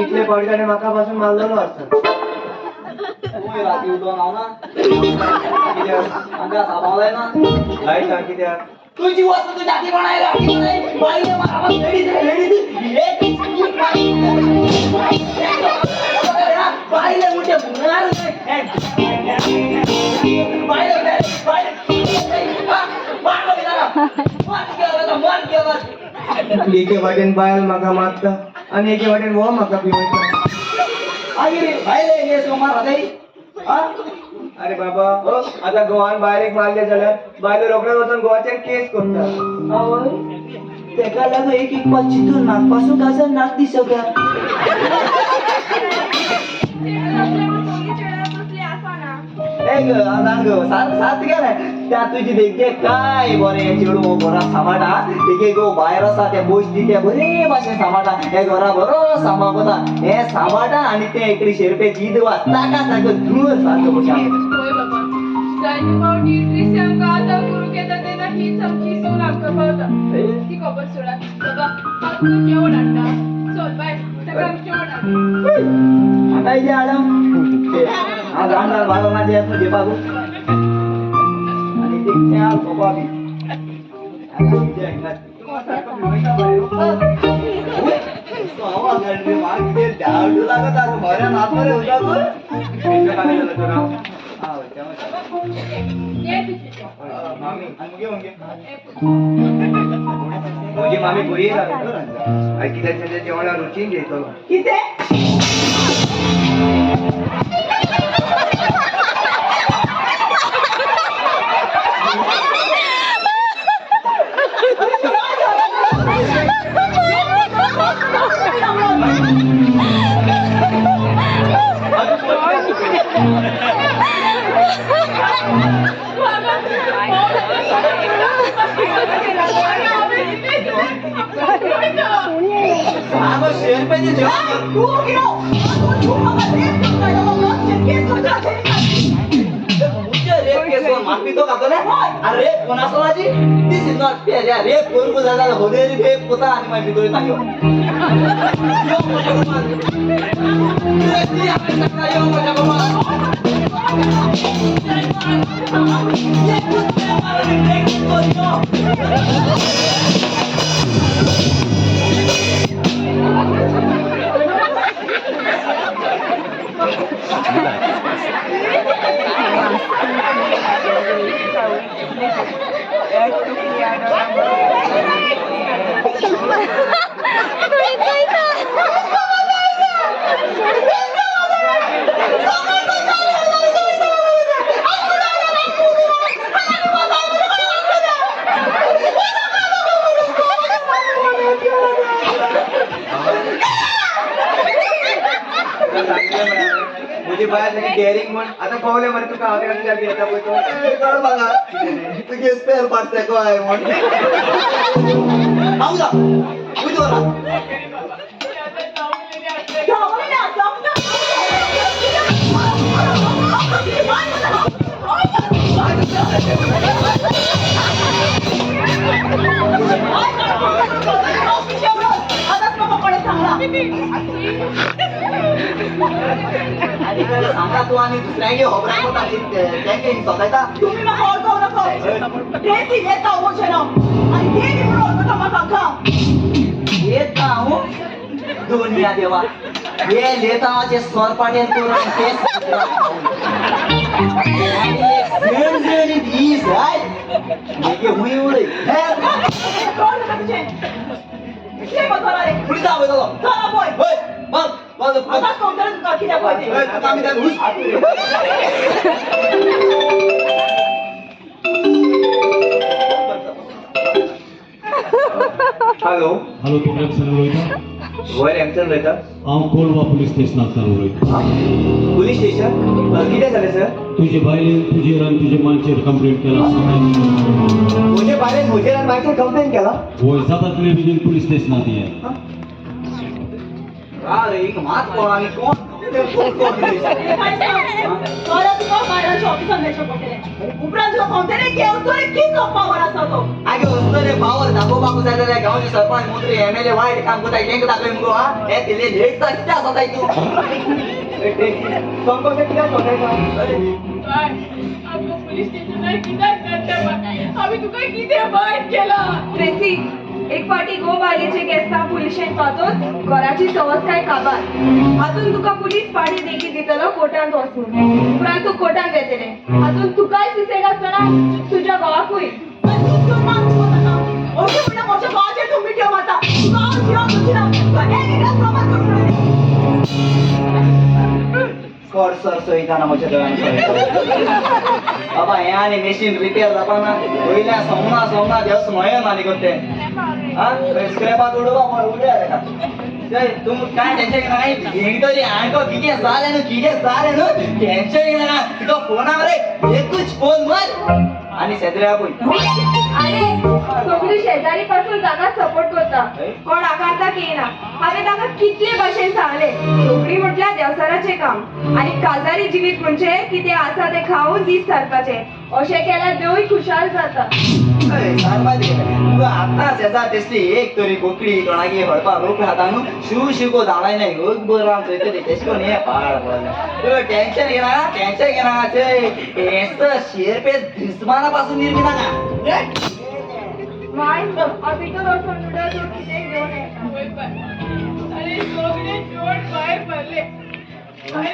इतले फावटी ताणें म्हाका पासून मारलेलो आसा. तूं राती उठोन हांव ना. कित्याक? आमकां साबाव जायना. लायट ना कित्याक? तुजी वस्तू तुझ्या हाती कोण आयला? बाई म्हाका लेडीज लेडीज बायले मुठे मार बायले बायले मार एके वाटेन बायल म्हाका मारता आनी एके वाटेन हो म्हाका पिवयता. बायले हे सोमार हा. अरे बाबा, आता गोवान बायलेक मारले जाल्यार बायलो रोखडेच वचून गोवाचेर केस करता. आवय, तेका लागून एक एक पास चिंतून म्हाका पासून काजार नाक दी सगळ्या. ए ग जाण गो, सात सात गेले त्या तुजी देगे काय बरें चेडूं घरा सांबाळटा. तेगे गो भायर आसा ते बोसती ते बरे भाशेन सांबाळटा. हे घरा बरो सांबाळता, हे सांबाळटा आनी ते इकडे शेरपे जीद ताका सारको धूर सारको बशा. होय बाबा, जायते फावटी ट्रिसी आमकां आतां करूंक येता तेन्ना हीच आमची सून आमकां पावता. ती खबर सोडात बाबा, हांव तुका जेवण हाडटा. चल बाय, ताका आमी जेवण हाडटा. आता इथे आडम हांव जाण बाबा माझे येत जेपाक आनी ते त्या बाबा बी. ये तुजें जेवण. मामी. हे पूत. म्हजी मामी बरी आनी कित्याक तेंच्या जेवणाक रुचीन जेयतलो. कितें? तूं किरो तूं म्हाका रेप करता. केस करता. रेप कोण आसो? This is not fair. Rape करूंक जाय जाल्यार होदेरी रेप कोता आनी मागीर भितर ताक्यो. यो म्हज्या कुमार. यो म्हज्या कुमार. तुका सांगलें मरे हांवें, म्हजी बायल सारकी डेअरींग म्हण. आतां कवलें मरे तुका हांव ताका कित्याक भियेता पळय तो. कळ म्हाका तुगे स्पेअर पार्ट तेको आहे म्हण. हांव जा वयर दवरा. धांवले ना. आतांच म्हाका कोणें सांगलां. आनी सांगता तूं आनी दुसऱ्यांगे खबर कोता तेंगे सोंपयता. तुम्ही म्हाका वळखो नाका. ट्रेसी येता म्हजें नांव आनी देवी म्हणून वळखता म्हाका हांगा. येता हांव दुनिया देवा हे लेतावाचे सोरपाटेन करून केस झणझणीत ही जाय मागीर हुंय उडय. कोण नाका तुजें कितें पळय रे? पुलिसा वयतलो. चला पळय. हय, बंद बंद बंद. आतांच कळटलें तुका कितें पळय तें. हय, तुका आमी त्या घुस. हॅलो. हॅलो, तूं रॅमसन उलयता? वयर एमसन उलयता. हांव कोलवा पुलीस स्टेशनांतल्यान उलयता. पुलीस स्टेशन, कितें जालें सर? तुजे बायलेन तुजेर आनी तुजे मांचेर कंप्लेंट केला सकाळी. म्हजे बायलेन म्हजेर आनी मायचेर कंप्लेन केला? वय, जाता तितले बेगीन पुलीस स्टेशनांत ये. अरे, एक मात कोण आनी कोण? मला तुका बायलांच्या ऑफिसान मेळचें पडटलें. उपरांत तुका कळटलें की अस्तुरेक कितलो पावर आसा तो. आगे अस्तुरे पावर दाखोवपाक जाय जाल्यार गांवचे सरपंच, मंत्री, एमएलए वायट काम करताय तेंका दाखय मुगो. हा, हे तिले लेट कितें आसा ताय तूं? तुमकां कित्याक सोदयता? बाय, आमकां पुलीस स्टेशनार कित्याक धाडटा बाय? आमी तुका कितें वायट केलां? ट्रेसी, एक फाटी गो बायलेचे केस्तांव पुलिशेन पावतोच घराची सवस काय काबार. हातून तुका पुलीस पाडी देखी दितलो कोर्टांत वचून. उपरांत तूं कोर्टांत वेतलें. हातून तुकाय सुसेग आसतना तुज्या घोवाकूय. आनी तूं कितें मान तुका ताका? अशें म्हणल्यार म्हज्या घोवाचेर तूं मिठयो मारता. तुका हांव जिवन दिवची ना. तुका एक एकदां प्रमाण करून उडयलें. कर सर सोयताना म्हज्या दोळ्यान. बाबा, हें आनी मेशीन रिपेर जावपाक ना. वयल्या सोमना सोमना देवस मय आनी करते. हा, स्क्रॅपात उडोवपा उडया ताका. तूं काय टेन्शन घेना. हेंग तरी हांको कितें जालें न्हू, कितें जालें न्हू, टेन्शन घेना. तुका फोना मरे, एकूच फोन मार आनी शेजऱ्या पळय. अरे, सगळी शेजारी पासून ताका सपोर्ट करता, कोण आकारताक येयना. हांवें ताका कितले भशेन सांगलें, नोकरी म्हटल्यार देवचाराचें काम आनी काजारी जिवीत म्हणजे कितें आसा तें खावन दीस सारपाचे. अशें केल्यार देवूय खुशाल जाता. तुका आतां शेजार तेसली एक तरी बोकडी कोणाकी हळपा रोख खाता न्हू, शिव शिको धाडाय नाय बरं आमचो तरी तेश कोण हे पाड पडलें. तूं टेन्शन घेना, टेन्शन घेना. हें शेर पे दुस्माना पासून निर्मिता ना. माय, हांव भितर वचून नुडल्स वो कितें घेवन येता. वय बाय, अरे सगळे जेवण भायर भरले. अरे.